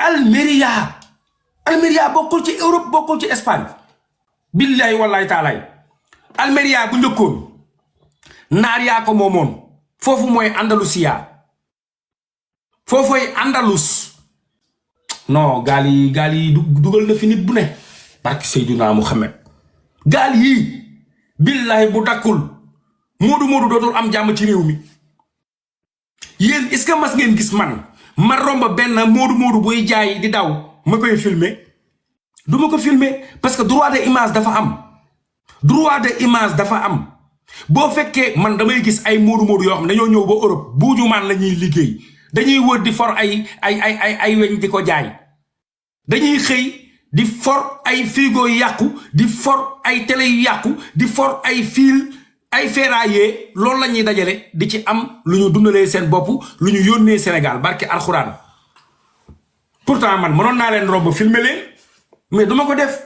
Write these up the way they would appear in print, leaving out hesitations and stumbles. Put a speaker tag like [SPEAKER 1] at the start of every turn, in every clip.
[SPEAKER 1] Almeria Almeria bokkul ci Europe bokkul ci Espagne billahi wallahi taalaay Almeria bu njëkkoon naar yaa ko moomoon foofu mooy Andalusia foofoy Andalus non gaal yi dugal na fi nit bu ne barki Seydina Muhammad gaal yii billahi bu dakkul moodu dootul am jàmm ci réew mi yéen est-ce que mas ngeen gis ma romba benn moodu buy jaay di daw ma koy filmer du ma ko filmer parce que droit de image dafa am boo fekkee man damay gis ay moodu yoo xam ne dañoo ñëw ba Europe buujumaan la ñuy liggéey dañuy wër di for ay weñ di ko jaay dañuy xëy di for ay frigo yu yàqu di for ay télé yu yàqu di for ay fil ay ferraillé loolu la ñuy dajale di ci am lu ñu dundalee seen bopp lu ñu yónnee Sénégal barke alxuraan pourtant man mënoon naa leen romb filmer leen mais duma ko def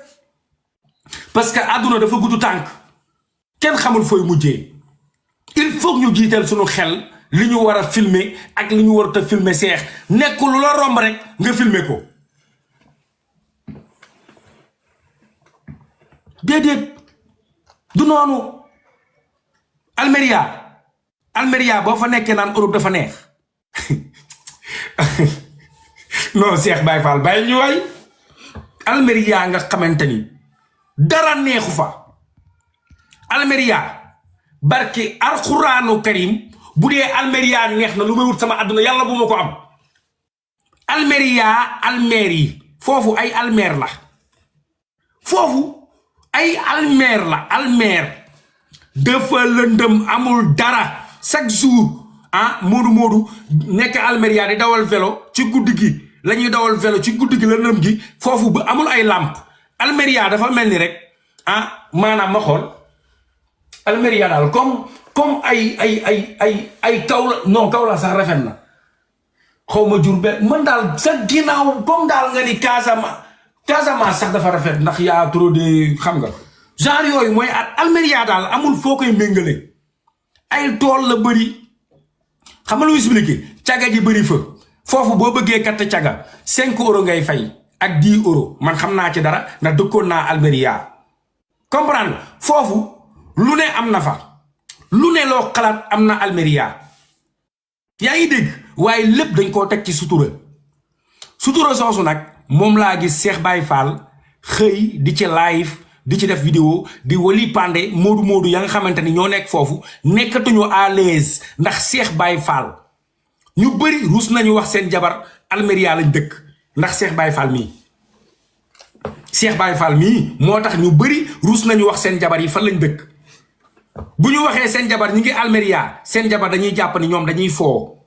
[SPEAKER 1] parce que àdduna dafa gudd tànk kenn xamul fooy mujjee il faut ñu jiital suñu xel li ñu war a filmer ak li ñu warut a filmer seex nekkul lu la romb rek nga filmer ko déedéet du noonu Almeria boo fa nekkee naan Europe dafa neex non Cheikh Baye Fall bàyyi ñu waay Almeria nga xamante ni dara neexu fa Almeria barke alxuraanu karim bu dee Almeria neex na lu may wut sama àdduna yàlla bu ma ko am Almerie foofu ay almer la almer dafa lëndëm amul dara chaque jour moodu nekk Almeria di dawal vélo ci guddi gi la ñuy dawal vélo ci guddi gi lëndëm gi foofu ba amul ay làmp Almeria dafa mel ni rek maanaam ma xool Almeria daal comme ay kaw la sax rafet na xaw ma jur benn man daal sa ginnaaw comme daal nga ni Casamance sax dafa rafet ndax yaa trop de xam nga genre yooyu mooy Almeria daal amul foo koy méngale ay tool la bëri xam nga lu expliqué caga ji bëri fa foofu boo bëggee katt caga 5 euros ngay fay ak 10 euros man xam naa ci dara ndax dëkkoon naa Almeria comprendre foofu lu ne am na fa lu ne loo xalaat am na Almeria yaa ngi dégg waaye lépp dañ koo teg ci sutura soosu nag moom laa gis Cheikh Baye Fall xëy di ci live di ci def vidéo di wali pande moodu ya nga xamante ni ñoo nekk foofu nekkatuñu à l'aise ndax Cheikh Baye Fall ñu bëri rus nañu wax seen jabar Almeria lañ dëkk ndax Cheikh Baye Fall mii moo tax ñu bëri rus nañu wax seen jabar yi fan lañ dëkk bu ñu waxee seen jabar ñi ngi Almeria seen jabar dañuy jàpp ni ñoom dañuy foo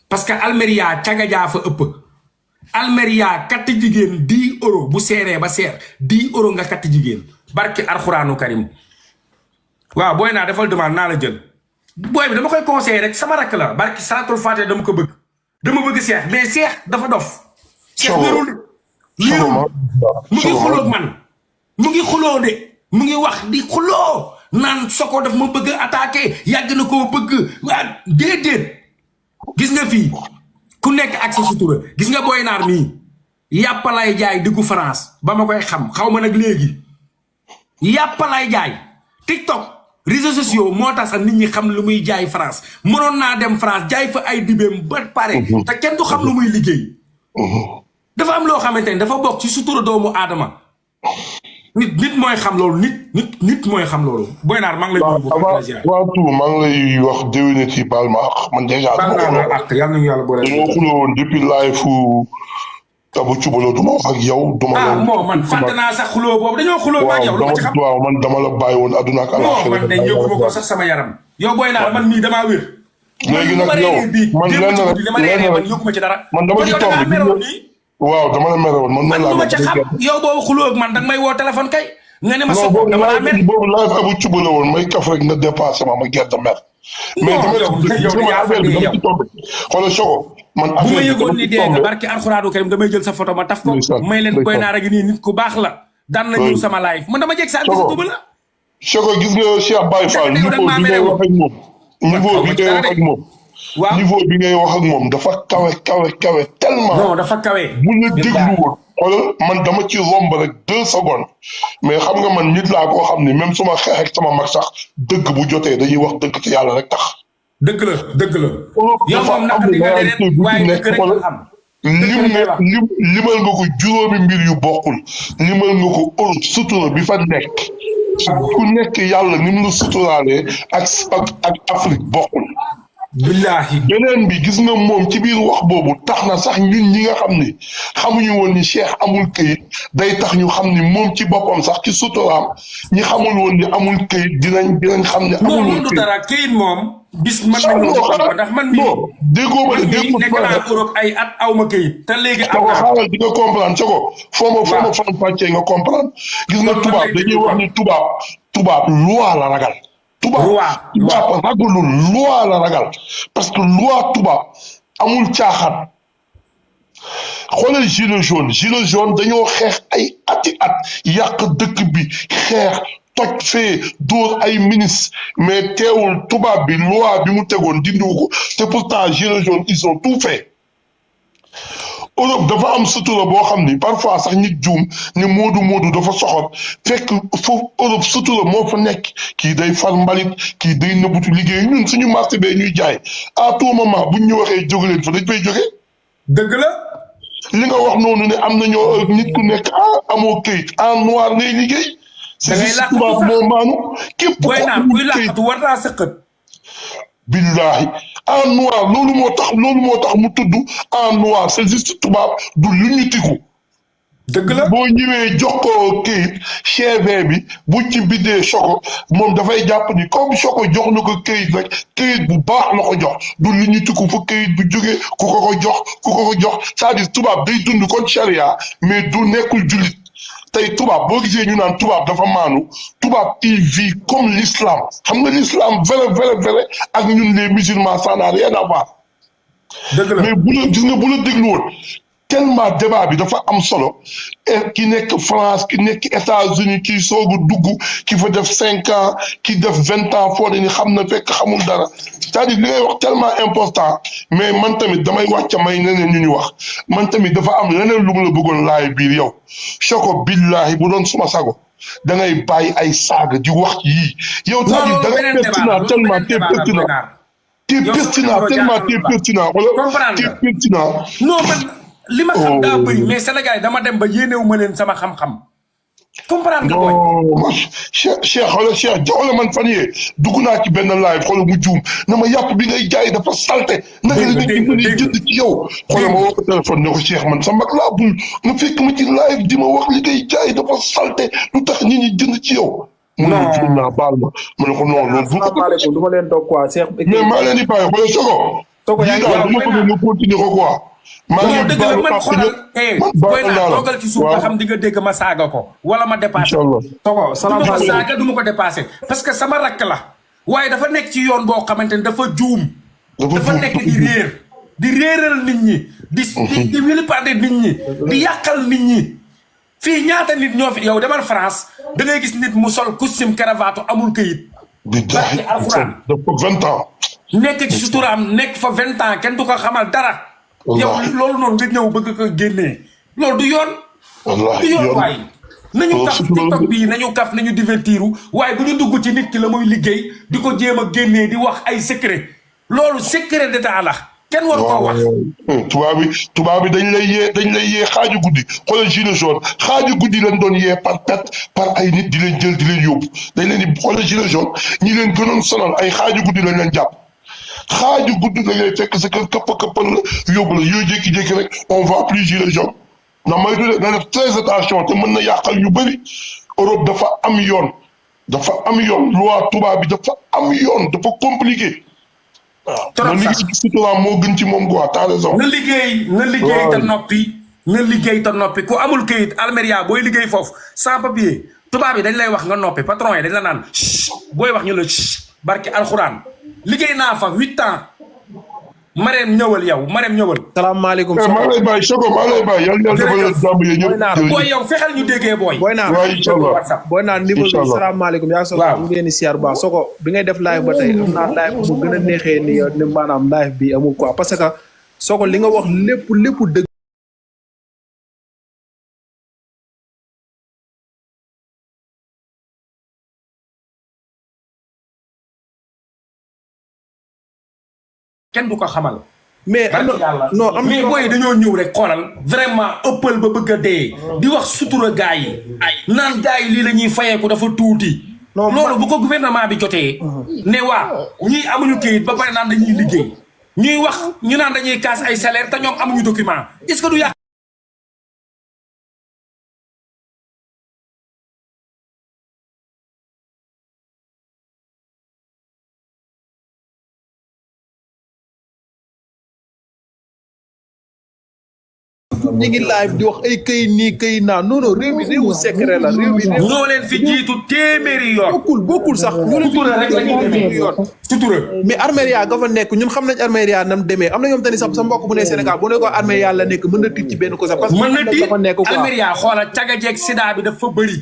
[SPEAKER 1] parce que Almeria caga jaa fa ëpp Almeria katt jigéen 10 euros bu seeree ba seer 10 euros nga katt jigéen barke alxuraanu karim waaw booy naa defal demande naa la jël booy bi dama koy conseillé rek sama rakk la barke salatul faate dama bëgg Cheikh mais Cheikh dafa dof Cheikh wérul mu ngi xuloo man mu ngi xuloo de mu ngi wax di xuloo naan Soko daf ma bëgg attaqué yàgg na koo bëgg waa déedéet gis nga fii ku nekk ak sa sutura gis nga booy naar mii yàppalay jaay diggu France ba ma koy xaw ma nag léegi yàppalay jaay TikTok réseaux sociaux moo tax sax nit ñi xam lu muy jaay France mënoon naa dem France jaay fa ay dibeem ba pare te kenn du xam lu muy liggéey dafa am loo xamante ni dafa bokk ci sutura doomu aadama nit mooy xam loolu nit mooy xam loolu booy naar maa ngi lay
[SPEAKER 2] waaw tout maa ngi lay wax déwéne ci baal ma ak man déjà
[SPEAKER 1] yàlla nañu yàlla boole
[SPEAKER 2] dañoo xuloo woon depuis live fu Abou Thioubalo duma wax ak yow duma
[SPEAKER 1] man fàtte naa sax xuloo boobu dañoo xuloo ak yow lu ma ci xam
[SPEAKER 2] waaw man dama la bàyyi woon adduna ak alaxira
[SPEAKER 1] man de yëguma ko sax sama yaram yow booy naar man mii damaa wér
[SPEAKER 2] léegi nag yow man
[SPEAKER 1] yëguma ci dara
[SPEAKER 2] man dama ci tomb waaw dama la mere woon man
[SPEAKER 1] lu ma ci xam yow boobu xuloo ak man danga may woo téléphone kay nga ne ma Soko dama la mer
[SPEAKER 2] boobu live Abou Thioubalo woon may kaf rek nga dépassé ma gerte mer mais xoolal Soko man
[SPEAKER 1] bu ma yëgoon ni dee nga barki alxuraanu karim damay jël sa photo ma taf ko may leen booy naar ak nii nit ku baax la daan na ñëw sama live man dama jeg sa gis ko la
[SPEAKER 2] Soko gis nga Cheikh Baye Fall niveau bi ngay wax ak moom
[SPEAKER 1] waaw
[SPEAKER 2] niveau bi ngay wax ak moom dafa kawe tellement.
[SPEAKER 1] non dafa kawe.
[SPEAKER 2] bu la déglu woon xoolal man dama ci romb rek 2 secondes mais xam nga man nit laa koo xam ni même suma xeex ak sama mag sax dëgg bu jotee dañuy wax dëgg te yàlla rek tax.
[SPEAKER 1] dëgg la dëgg la. yow moom naka di nga deret waaye dëgg rek nga xam.
[SPEAKER 2] limal nga ko juróomi mbir yu bokkul limal nga ko Europe sutura bi fa nekk ku nekk yàlla ni mu la suturaalee ak Afrique bokkul.
[SPEAKER 1] billahi
[SPEAKER 2] beneen bi gis nga moom ci biir wax boobu tax na sax ñun ñi nga xam ni xamuñu woon ni Cheikh amul këyit day tax ñu xam ni moom ci boppam sax ci suturaam ñi xamul woon ni amul këyit dinañ xam ne. amul woon
[SPEAKER 1] këyit dara këyit moom. bis man nañu ko ndax man mii
[SPEAKER 2] déggoo ma
[SPEAKER 1] déggoo nekk naa Europe ay at aw ma këyit te léegi am naa
[SPEAKER 2] xaaral di nga comprendre Soko foo ma faram fàccee nga comprendre gis nga tubaab dañuy wax ni tubaab loi la ragal. tubaab ragalul loi la ragal parce que loi tubaab amul caaxaan xoolal gilet jaune dañoo xeex ay ati at yàq dëkk bi xeex toj fee dóor ay ministre mais teewul tubaab bi loi bi mu tegoon dindiwu ko te pourtant gilet jaune ils ont tout fait. Europe dafa am sutura boo xam ni parfois sax nit juum ni moodu dafa soxor fekk foofu Europe sutura moo fa nekk kii day far mbalit kii day nëbbutu liggéey ñun suñu marché bee ñuy jaay à tout moment buñ ñu waxee jóge leen fa dañ fay jóge.
[SPEAKER 1] dëgg la.
[SPEAKER 2] li nga wax noonu ne am nañoo nit ku nekk amoo këyit en noir ngay liggéey.
[SPEAKER 1] da ngay làqatu
[SPEAKER 2] tubaab moo maanu képp
[SPEAKER 1] kuy làqatu war naa sëqat.
[SPEAKER 2] billahi en noir loolu moo tax mu tudd en noir c'est juste tubaab du lu ñu tiku.
[SPEAKER 1] dëgg la
[SPEAKER 2] boo ñëwee jox ko këyit CV bi bu ci bindee Soko moom dafay jàpp ni comme Soko jox na ko këyit rek këyit bu baax la ko jox du lu ñu tiku fa këyit bu jógee ku ko jox c'est-à-dire tubaab day dund kon charia mais du nekkul jullit. tey tubaab boo gisee ñu naan tubaab dafa maanu tubaab il vit comme l'islam xam nga l'islam vrai ak ñun les musulmans ça n'a rien à voir.
[SPEAKER 1] dëgg la
[SPEAKER 2] mais gis nga bu la déglu woon tellement débat bi dafa am solo ki nekk France ki nekk États-Unis ki soog a dugg ki fa def 5 ans ki def 20 ans foo ni xam na fekk xamul dara c'est-à-dire li ngay wax tellement important mais man tamit damay wàcc may leneen ñu wax man tamit dafa am leneen lu mu la bëggoon laay biir yow Soko billahi bu doon suma sago da ngay bàyyi ay saaga di wax yii yow c'est-à-dire da ngay pertinent tellement t'es pertinent
[SPEAKER 1] non man li ma xam daa bëri mais Sénégal dama dem ba yéenewu ma leen sama xam-xam comprendre nga booy.
[SPEAKER 2] Cheikh xoolal man fan yee dugg naa ci benn live xoolal mu juum na ma yàpp bi ngay jaay dafa salte naka la nit ñi mën a jënd ci yow xoolal ma woo ko téléphone ne ko Cheikh man sa mag laa bul nga fekk ma ci live di ma wax li ngay jaay dafa salte lu tax nit ñi jënd ci yow.
[SPEAKER 1] non
[SPEAKER 2] mun naa baal ma ne ko non loolu.
[SPEAKER 3] asalaamaaleykum du ma leen toog quoi Cheikh.
[SPEAKER 2] mais maa leen di bàyyi xoolal Soko.
[SPEAKER 3] yaa ngi
[SPEAKER 2] daal du ma bëgg nga continuer ko quoi.
[SPEAKER 1] non dëgg la man xoolal booy naa toogal ci suuf nga xam di nga dégg ma saaga ko wala ma dépassé
[SPEAKER 3] Soko salaamaaleykum
[SPEAKER 1] du ma ko saaga du ma ko dépassé parce que sama rakk la waaye dafa nekk ci yoon boo xamante ni dafa juum dafa nekk di réeral nit ñi di wilipande nit ñi di yàqal nit ñi fii ñaata nit ñoo fi yow demal France da ngay gis nit mu sol costume cravate amul këyit barki alxuraan
[SPEAKER 2] dafa 20 ans
[SPEAKER 1] nekk ci suturaam nekk fa 20 ans kenn du ko xamal dara yow loolu noonu nga ñëw bëgg ko génnee loolu du yoon. du yoon waaye. nañu kaf TikTok bii nañu kaf nañu divertiru waaye bu ñu dugg ci nit ki la muy liggéey di ko jéem a génnee di wax ay secret loolu secret d'état la kenn waru ko wax.
[SPEAKER 2] tubaab bi dañ lay yee xaaju guddi xoolal gilet jaune xaaju guddi lañ doon yee par ay nit di leen jël di leen yóbbu dañ leen di xoolal gilet jaune ñi leen gënoon sonal ay xaaju guddi lañ leen jàpp. xaaju guddi la ngay fekk sa kër këppal la yóbbu la yooyu jékki-jékki rek on va plus gilet jaune na may du na def très attention te mën na yàqal ñu bëri Europe dafa am yoon loi tubaab bi dafa am yoon dafa compliqué waaw na liggéey sutura moo gën ci moom quoi t'as raison
[SPEAKER 1] na liggéey te noppi ku amul këyit Almeria booy liggéey foofu sans papier tubaab yi dañ lay wax nga noppi patron yi dañ la naan booy wax ñu la barki alxuraan liggéey naa fa 8 ans Marème ñëwal yow Marème ñëwal.
[SPEAKER 3] salaamaaleykum.
[SPEAKER 2] maa lay bàyyi Soko maa lay bàyyi yàlla defal leen jàmm yi ñëpp.
[SPEAKER 1] booy yow fexeel ñu déggee booy.
[SPEAKER 3] booy naar
[SPEAKER 2] waaw incha allah
[SPEAKER 3] booy naar niveau bi salaamaaleykum yaa Soko.
[SPEAKER 1] waaw
[SPEAKER 3] ñu ngi leen di siyaar bu baax Soko bi ngay def live ba tey am naa live bu gën a neexee ni maanaam live bi amul quoi parce que Soko li nga wax lépp dëgg.
[SPEAKER 1] kenn du ko xamal.
[SPEAKER 3] mais am na non am
[SPEAKER 1] mais booy dañoo ñëw rek xoolal vraiment ëppal ba bëgg a dee. di wax sutura gaa yi. naan gaa yi lii la ñuy fayeeku dafa tuuti. loolu bu ko gouvernement bi jotee. ne waa ñii amuñu kayit ba pare naan dañuy liggéey. ñuy wax ñu naan dañuy kaas ay salaire te ñoom amuñu document est-ce que du yàq.
[SPEAKER 3] ñi ngi live di wax ay këy nii këy naa non non réew mi réewu secret la réew mi
[SPEAKER 1] ñoo leen fi jiitu téeméeri yoon.
[SPEAKER 3] bokkul sax ñoo leen fi
[SPEAKER 1] sutura rek la ñuy demee
[SPEAKER 3] yoon
[SPEAKER 1] sutura.
[SPEAKER 3] mais Armeria ga fa nekk ñun xam nañ Armeria nam demee am na ñoom tamit sax sa mbokk bu ne Sénégal bu ne ko Armeria la nekk mën na tiit ci benn ko sax parce que
[SPEAKER 1] mën na di
[SPEAKER 3] dafa nekk quoi
[SPEAKER 1] Almeria xoolal caga jeeg sida bi dafa bëri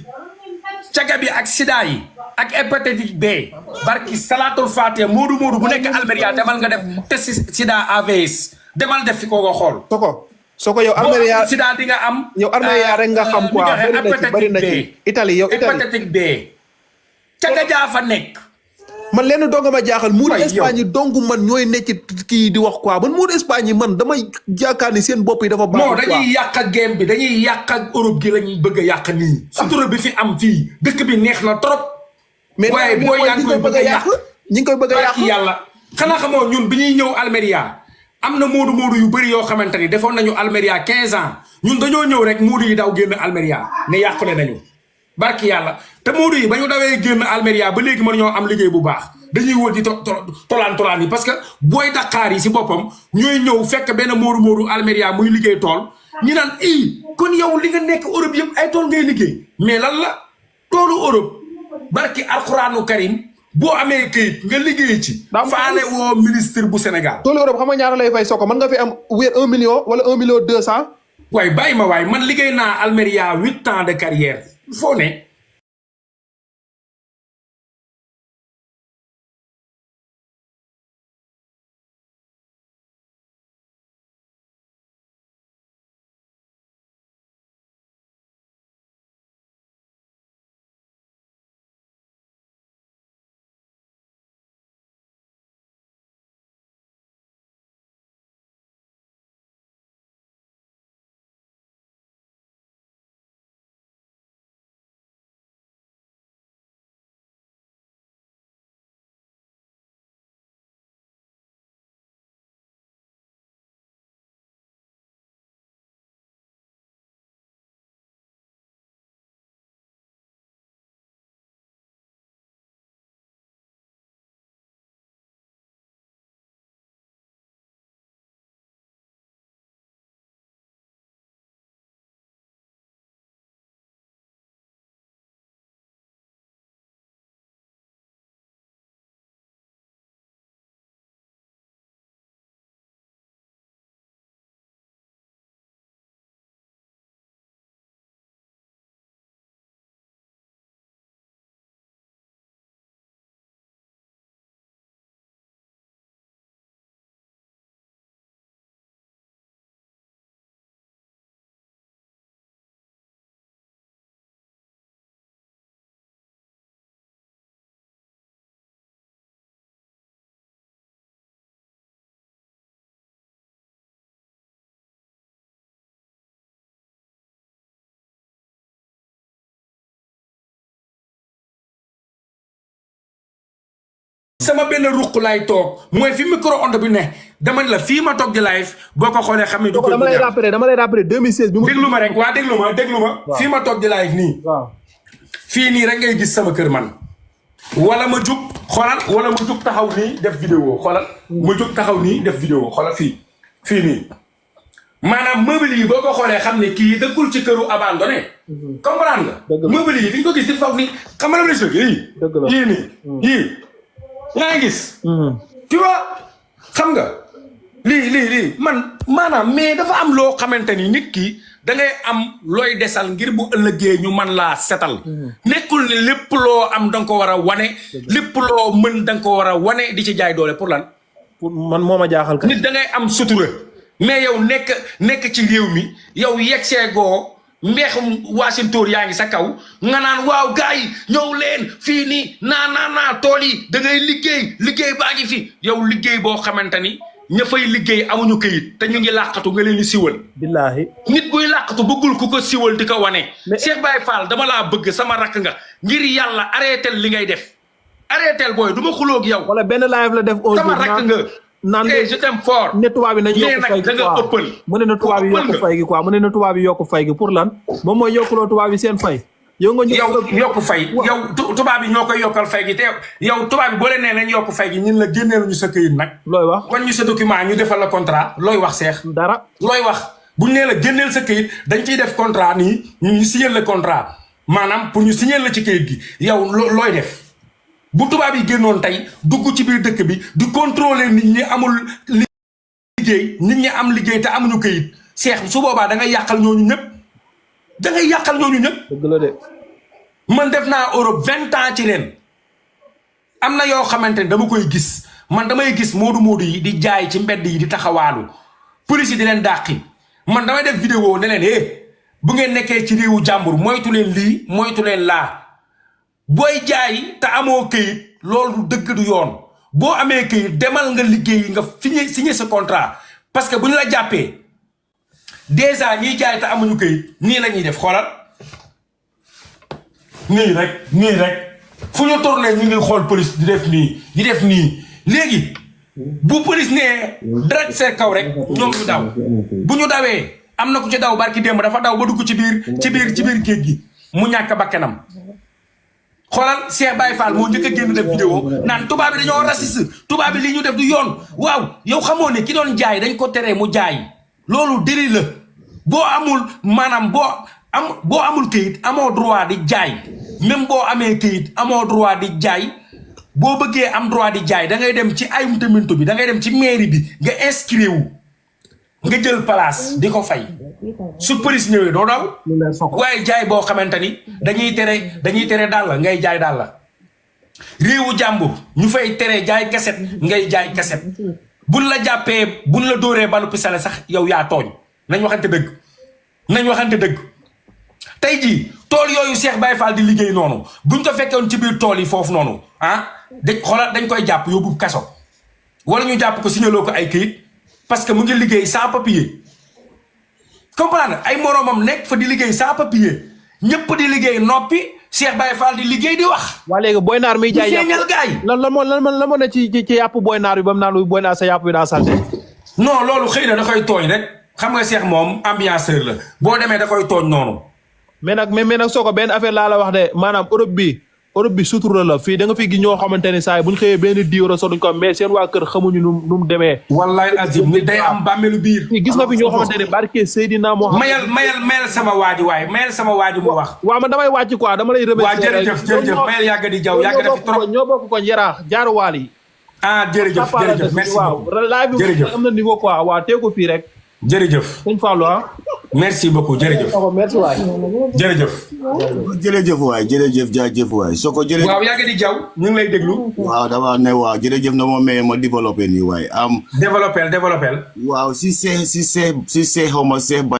[SPEAKER 1] caga bi ak sida yi ak hépatite B barki salatul fatiha moodu bu nekk Almeria demal nga def test sida AVS demal def fi ko nga xool.
[SPEAKER 3] Soko yow Armeria
[SPEAKER 1] sida di nga am.
[SPEAKER 3] yow Armeria rek nga xam quoi bari na ci Italie yow Italie
[SPEAKER 1] hépatite B caga jaa fa nekk.
[SPEAKER 3] man lenn dong ma jaaxal muur Espagne yi dong man ñooy nekk ci kii di wax quoi man muur Espagne yi man damay jaakaar ni seen bopp yi dafa baax.
[SPEAKER 1] non dañuy yàq ak game bi dañuy yàq ak Europe gi lañuy bëgg a yàq nii. sutura bi fi am fii dëkk bi neex na trop.
[SPEAKER 3] mais
[SPEAKER 1] waaye boo yaa ngi koy bëgg a yàq
[SPEAKER 3] ñi ngi koy bëgg a yàq
[SPEAKER 1] yàlla. xanaa xamoo ñun bi ñuy ñëw Almeria am na moodu yu bëri yoo xamante ni defoon nañu Almeria 15 ans ñun dañoo ñëw rek moodu yi daw génn Almeria ne yàqule nañu. barki yàlla te moodu yi ba ñu dawee génn Almeria ba léegi mën ñoo am liggéey bu baax dañuy wër di tolaan yi parce que booy Dakar yi si boppam ñooy ñëw fekk benn moodu Almeria muy liggéey tool ñu naan kon yow li nga nekk Europe yëpp ay tool ngay liggéey mais lan la toolu Europe barki alxuraanu karim boo amee këyit nga liggéey ci. faale woo ministre bu Sénégal.
[SPEAKER 3] toolu Europe xam nga ñaata lay fay Soko mën nga fi am weer 1 million wala 1 million 200.
[SPEAKER 1] waaye bàyyi ma waay man liggéey naa Almeria 8 ans de carrière foo ne. sama benn ruq laay toog mooy fi micro onde bi ne dama la fii ma toog di live boo ko xoolee xam ne.
[SPEAKER 3] dama lay rappeler 2016 bi mu.
[SPEAKER 1] déglu ma rek waa déglu ma. fii ma toog di live nii.
[SPEAKER 3] waaw
[SPEAKER 1] fii nii rek ngay gis sama kër man. wala ma jug xoolal wala ma jug taxaw nii def vidéo xoolal. ma jug taxaw nii def vidéo xoolal fii. fii nii maanaam meuble yi boo ko xoolee xam ne kii dëkkul ci këru abandonné. comprendre nga. meuble yi fi ñu ko gis di faw nii xam nga la yii.
[SPEAKER 3] dëgg la
[SPEAKER 1] yii nii yii. yaa ngi gis. tu vois xam nga lii man maanaam mais dafa am loo xamante ni nit ki da ngay am looy desal ngir bu ëllëgee ñu man laa setal nekkul ne lépp loo am da nga ko war a wane lépp loo mën da nga ko war a wane di ci jaay doole pour lan
[SPEAKER 3] pour man moo ma jaaxal ka
[SPEAKER 1] nit da ngay am sutura mais yow nekk ci réew mi yow yegsee goo mbeexum Washington yaa ngi sa kaw nga naan waaw gars yi ñëw leen fii nii naa tool yi da ngay liggéey baa ngi fi yow liggéey boo xamante ni ña fay liggéey amuñu këyit te ñu ngi làqatu nga leen di siwal
[SPEAKER 3] billaahi
[SPEAKER 1] nit buy làqatu bëggul ku ko siwal di ko wane Cheikh Baye Fall dama laa bëgg sama rakk nga ngir yàlla arrêtel li ngay def arrêtel booy du ma xulóog yow
[SPEAKER 3] wala benn live la def
[SPEAKER 1] sama rakk nga
[SPEAKER 3] naan
[SPEAKER 1] je t'aime fort
[SPEAKER 3] ne tubaab bi nañ yokk fay gi
[SPEAKER 1] da nga ëppal
[SPEAKER 3] mu ne na tubaab yi yokk fay gi quoi mu ne na tubaab yi yokk fay gi pour lan moom mooy yokkuloo tubaab yi seen fay yow nga
[SPEAKER 1] yow yokk fay yow tubaab yi ñoo koy yokkal fay gi te yow tubaab yi boo leen nee nañ yokk fay gi ñun la génneelu ñu sa këyit nag
[SPEAKER 3] looy wax
[SPEAKER 1] wan ñu sa document ñu defal la contrat looy wax seex
[SPEAKER 3] dara
[SPEAKER 1] looy wax buñ nee la génneel sa këyit dañ ciy def contrat nii ñu signer le contrat maanaam pour ñu signer la ci këyit gi yow looy def bu tubaab yi génnoon tey dugg ci biir dëkk bi di contrôler nit ñi amul liggéey nit ñi am liggéey te amuñu këyit seex su boobaa da ngay yàqal ñooñu ñëpp da ngay yàqal ñooñu ñëpp
[SPEAKER 3] dëgg la de
[SPEAKER 1] man def naa Europe 20 ans ci ren am na yoo xamante ne dama koy gis man damay gis moodu yi di jaay ci mbedd yi di taxawaalu police yi di leen dàqi man damay def vidéo ne leen bu ngeen nekkee ci réewu jàmbur moytu leen lii moytu leen laa booy jaay te amoo këyit loolu dëgg du yoon boo amee këyit demal nga liggéey nga signé sa contrat parce que bu ñu la jàppee déjà ñiy jaay te amuñu këyit nii la ñuy def xoolal nii rek fu ñu tourné ñu ngi xool police di def nii léegi bu police nee direct seen kaw rek ñoom ñu daw bu ñu dawee am na ku ci daw barki démb dafa daw ba dugg ci biir géej gi mu ñàkk bakkanam xoolal Cheikh Baye Fall moo njëkk a génn def vidéo naan tubaab bi dañoo raciste tubaab bi li ñu def du yoon waaw yow xamoo ne ki doon jaay dañ ko teree mu jaay loolu déli la boo amul maanaam boo amul këyit amoo droit di jaay même boo amee këyit amoo droit di jaay boo bëggee am droit di jaay da ngay dem ci ayumtamintu bi da ngay dem ci mairie bi nga inscrire wu nga jël place di ko fay su police ñëwee doo daw waaye jaay boo xamante ni dañuy tere daal ngay jaay daal la réewu jàmbur ñu fay tere jaay kaset ngay jaay kaset buñ la jàppee buñ la dóoree balu pisale sax yow yaa tooñ nañ waxante dëgg tey jii tool yooyu Cheikh Baye Fall di liggéey noonu buñ ko fekkoon ci biir tool yi foofu noonu dañ koy jàpp yóbbu kaso wala ñu jàpp ko signaloo ko ay këyit parce que mu ngi liggéey sans papier comprendre ay moroomam nekk fa di liggéey sans papier ñëpp di liggéey noppi Cheikh Baye Fall di liggéey di wax.
[SPEAKER 3] waa léegi Boy Naar miy jaay
[SPEAKER 1] feeñal gaay yi
[SPEAKER 3] lan moo ne ci yàpp Boy Naar bi ba mu naan Boy Naar sa yàpp bi daa salte
[SPEAKER 1] non loolu xëy na da koy tooñ rek xam nga Cheikh moom ambianceur la boo demee da koy tooñ noonu.
[SPEAKER 3] mais nag soo ko benn affaire laa la wax de maanaam Europe bi sutura la fii da nga fi gi ñoo xamante ne saa yi bu ñu xëyee benn diwro so duñ ko mais seen waa kër xamuñu nu mu demee.
[SPEAKER 1] wallahi azim ni day am bàmmeelu biir.
[SPEAKER 3] gis nga fi ñoo xamante ne barke Seydina Mohamed.
[SPEAKER 1] mayal sama waaju waay mayal sama waaju mu wax.
[SPEAKER 3] waaw man damay wàcc quoi dama lay remercier.
[SPEAKER 1] waaw jërëjëf mayal yàgg di jaw yàgg na fi trop.
[SPEAKER 3] ñoo bokk ko yaraax jaaruwaal yi.
[SPEAKER 1] jërëjëf merci beaucoup
[SPEAKER 3] live bi am na niveau quoi waaw tee ko fii rek.
[SPEAKER 1] jërëjëf
[SPEAKER 3] sëñ Fallou
[SPEAKER 1] merci beaucoup jërëjëf.
[SPEAKER 3] merci waay.
[SPEAKER 1] jërëjëf
[SPEAKER 4] waay jaajëf waay soo ko jërëjëf.
[SPEAKER 1] waaw yàgg di jaw ñu ngi lay déglu.
[SPEAKER 4] waaw dama ne waaw jërëjëf na ma mayee ma développé nii waay
[SPEAKER 1] développé.
[SPEAKER 4] waaw si see xaw ma see